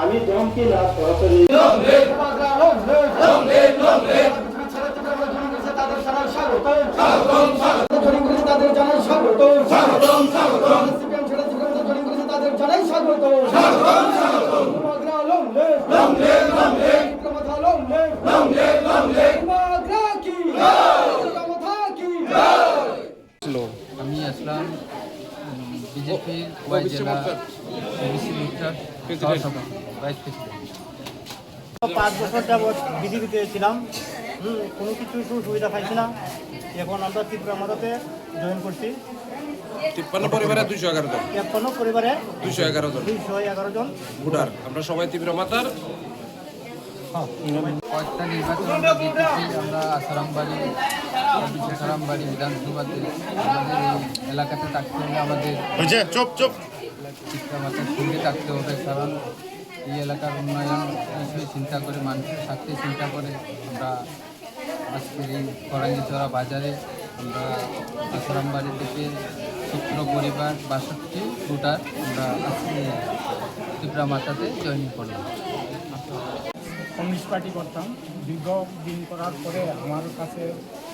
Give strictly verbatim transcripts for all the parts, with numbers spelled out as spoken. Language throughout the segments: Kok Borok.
আমি জমকে না সরাসরি। তাদের জানাই স্বাগতম। স্বাগতম, স্বাগতম। তাদের জানাই স্বাগতম। স্বাগতম, স্বাগতম। সিপিএম ছেড়ে সিপিএম দল জয়েন করেছে, তাদের জানাই স্বাগতম। স্বাগতম, স্বাগতম। McGrath long live। Long live, long live। বিক্রমথা long live। Long live, long live। McGrath কি? জয়। বিক্রমথা কি? জয়। আমি আসলাম, উম, বিজেপির ও-, ওয়াই ওবিসি জেলা মোর্চার ওবিসি মোর্চার প্রেসিডেন্ট। সহসভাপতি, ভাইস প্রেসিডেন্ট। পাঁচ বছর যাবৎ বিজেপিতে ছিলাম, হুম, কোনো কিছু সুযোগ সুবিধা পাইছি না। এখন আমরা ত্রিপুরা মথাতে জয়েন করছি। তিপ্পান্ন পরিবারে দুইশো এগারো জন। তিপ্পান্ন পরিবারে দুইশো এগারো জন। দুইশো এগারো জন। ভোটার। আমরা সবাই ত্রিপুরা মথার। হ্যাঁ। কয়েকটা নির্বাচন আমরা জিতেছি, আমরা আসারামবাড়ি, আসারামবাড়ি বিধানসভাতে। আমাদের এই এলাকাতে থাকতে হলে আমাদের হয়েছে, চুপ, চুপ। ত্রিপুরা মথার সঙ্গে থাকতে হবে, কারণ এই এলাকার উন্নয়ন বিষয়ে চিন্তা করে, মানুষের স্বার্থে চিন্তা করে আমরা আজকের এই করাঙ্গিছড়া বাজারে আমরা আসারামবাড়ি থেকে সতেরো পরিবার বাষট্টি ভোটার আমরা আজকে ত্রিপুরা মথাতে জয়েন করলাম। কমিউনিস্ট পার্টি করতাম। দীর্ঘ দিন করার পরে আমার কাছে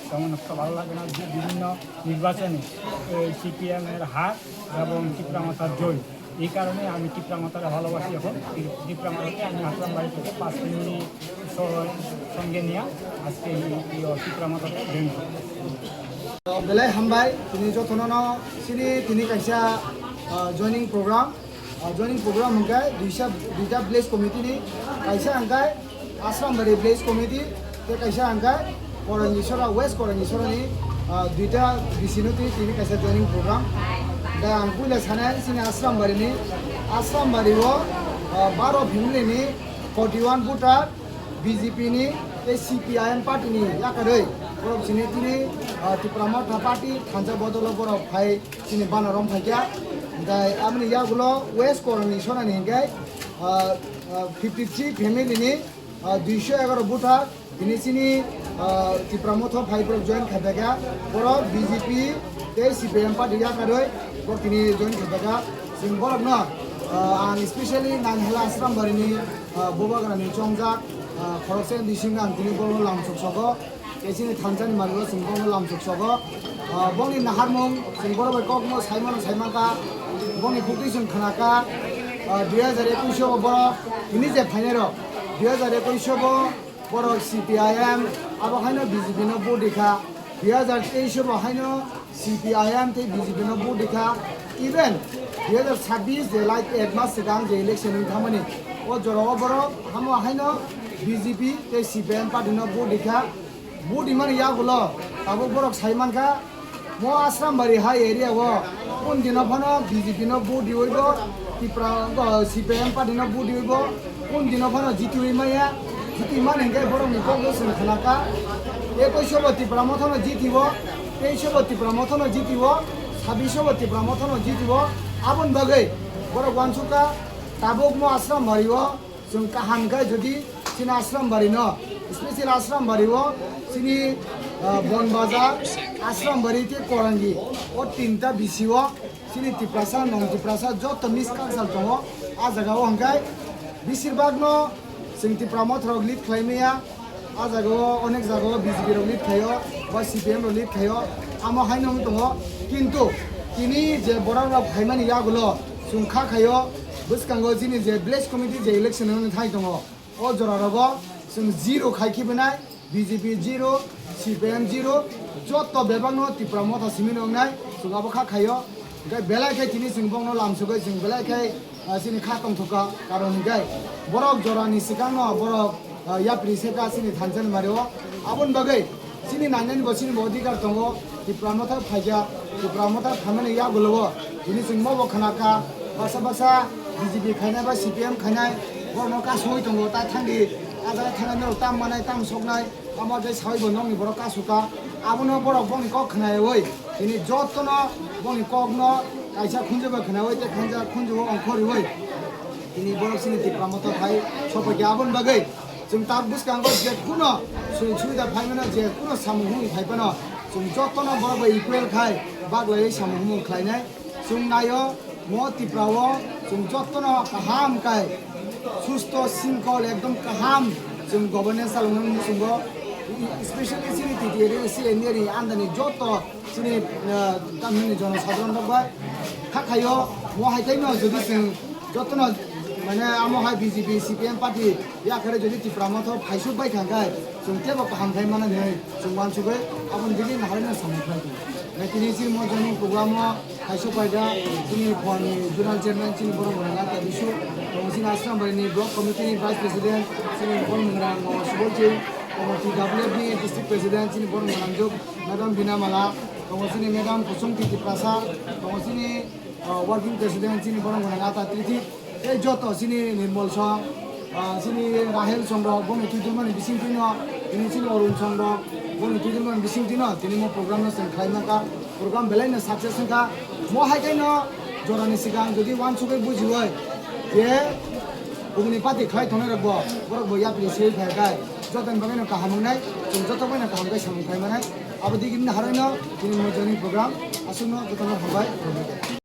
তেমন একটা ভালো লাগে না। যে বিভিন্ন নির্বাচনে সিপিএম এর হার এবং ত্রিপুরা মথার জয়, এই কারণে আমি ত্রিপুরা মথারে ভালোবাসি। এখন ত্রিপুরা মথাতে আমি আসলাম বাড়ি থেকে পাঁচ ফ্যামিলি স-, সঙ্গে নিয়ে আজকে এই, এই ত্রিপুরা মথাতে জয়েন করলাম। Belai hambai, tini jotono no sini tini kaisa, ah, joining program. Ah, joining program hwnkhe duisa, duita village committee ni, kaisa hwnkhe Asrambari village committee, tei kaisa hwnkhe Korangisora, West Korangisora ni, ah, duita V C no twi tini kaisa joining program. Da ang puila sanai sini Asrambari ni, Asrambari o, ah, baro family ni forty one voter B J P ni tei C P I M party ni yakarwi borok chini tini, ah, Tipra Motha party thansa bodolo borok phai chini bana rom phaikha. Hingkhai aboni yagulo West Korang ni sonani hingkhai, ah, ah, fifty three family ni, ah, duiso egaroh voter tini chini, ah, Tipra Motha phai borok join khaiphaikha. Borok B J P tei C P I M party yakarwi borok tini join khaiphaikha. Chwng borokno, ah, ang specially Nainhala Asrambari ni, ah, Bubagra ni chongjak, ah, khoroksa ni bisingo ang tini borokno lamsok sogo. Tei chini thansa ni malik o chwng bono lamsok sogo. Ah, boni naharmung chwng borok bai kokno saimano saimankha, boni bukti chwng khnakha. Ah, dui hajar ekwis o borok tini je phainai rok, dui hajar ekwis o bo borok C P I M, abo haino B J P no vote rikha. Dui hajar teis o bo haino C P I M tei B J P no vote rikha. Even dui hajar sabbish je last ek mas swkang je election wng thangmani, o jora o borok hamo haino B J P tei C P I M party no vote rikha. Vote rimani yagulo tabuk borok sai mankha, mo Asrambari hai area o kun dino phano B J P no vote riwi bo, Tipra, o, C P I M party no vote riwi bo, kun dino phano jitiwi maya, jiti mani hingke borok ni kok no chwng khnakha, ekwis o bo Tipra Motha no jitiwo, teis o bo Tipra Motha no jitiwo, sabbish o bo Tipra Motha no jitiwo, aboni bagwi borok uansukha tabuk mo Asrambari o. Chwng kaham khe jodi chini Asrambari no, special Asrambari o chini, ah, Bonbazar, Asrambari tei Korangi, o tinta B C o chini Tiprasa, non Tiprasa joto mix culture tongo. A jaga o hwnkhe besir bak no chwng Tipra Motha rok lead khlai maya. A jaga o onek jaga o B J P rok lead khaio, ba C P M rok lead khaio, amo haino wng tongo. Kintu tini je borok rok phaimani yagulo chwng kha khaio, bwskango chini je village committee je election wngwi thai tongo, o jora rogo chwng zero khai khibi nai, B J P zero, C P M zero, joto bebak no Tipra Motha simi no wngnai, chwng abo kha khaio. Hwnkhe belai khe tini chwng bokno lamsogwi chwng belai khe, ah, chini kha tongthokha, karon hwnkhe borok jorani swkangno borok, ah, yapri se kha chini thansa ni mari o. Aboni bagwi chini nainani bo chini bo odhikar tongo, Tipra Motha phaikha, Tipra Motha phaimani yagulo o tini chwng mobo khna kha, baksa baksa B J P khainai ba C P M khainai borokno kasugwi tongo, ta thangdi a jaga thangnai norok tam manai tam soknai. Amo tei sawi bo nokni borok kasukha, abono borok bongni kok khnayawi tini jotono bongni kokno kaisa khunju bai khnayawi tei khanja khunju o ongkhorwi tini borok chini Tipra Motha phai sophaikha. Aboni bagwi chwng tak bwskango je kuno sujog subida phaimano, je kuno samung humung phaiphano chwng jotono borok bai equal khai baglaiwi samung humung khlainai. Chwng naio, mo Tipra o chwng jotono kaham kai Susto singkol ekdom kaham chwng governance chaloknani muchungo, specially chini T T A D C N D A ni andani joto chini, ah, tamni jono sadharon rok bai kha khaio, mo hai tei no jodi chwng jotono mane amo hai B J P C P M party yakhare jodi Tipra Motha phaisuk bai thang khai chwng tebo kaham khai mano hinwi chwng uansugwi aboni bagwi naharwi no samung khlai tongo. Tini chini mo joining program o Kaisa paida chini phone ni zonal chairman chini borok gwnang ata bisu. Tongo chini Asrambari ni block committee ni vice president chini borok gwnang Subol Singh. Tongo T W F ni district president chini borok gwnang juk madam Bina Mala. Tongo chini madam Kusum Titi Prasad. Tongo chini, uh, working president chini borok gwnang ata Triti. Tei joto chini Nirmal Song, ah, chini Rahel Song rok, boni twi tongmani bising twino, tini chini Arun Song rok, boni twi tongmani bising twino, tini mo program no chwng khlai mangkha, program belai no success wngkha. Mo hai khe no jorani swkang jodi uansugwi bujiwi je bumuni party khlai tongnai rok bo, borok bo yapri se phai khai, joto ni bagwi no kaham wngnai, chwng joto bai no kaham khe samung khlai manai. Abo digi bini harwi no tini mo joining program aswk no joto no hambai.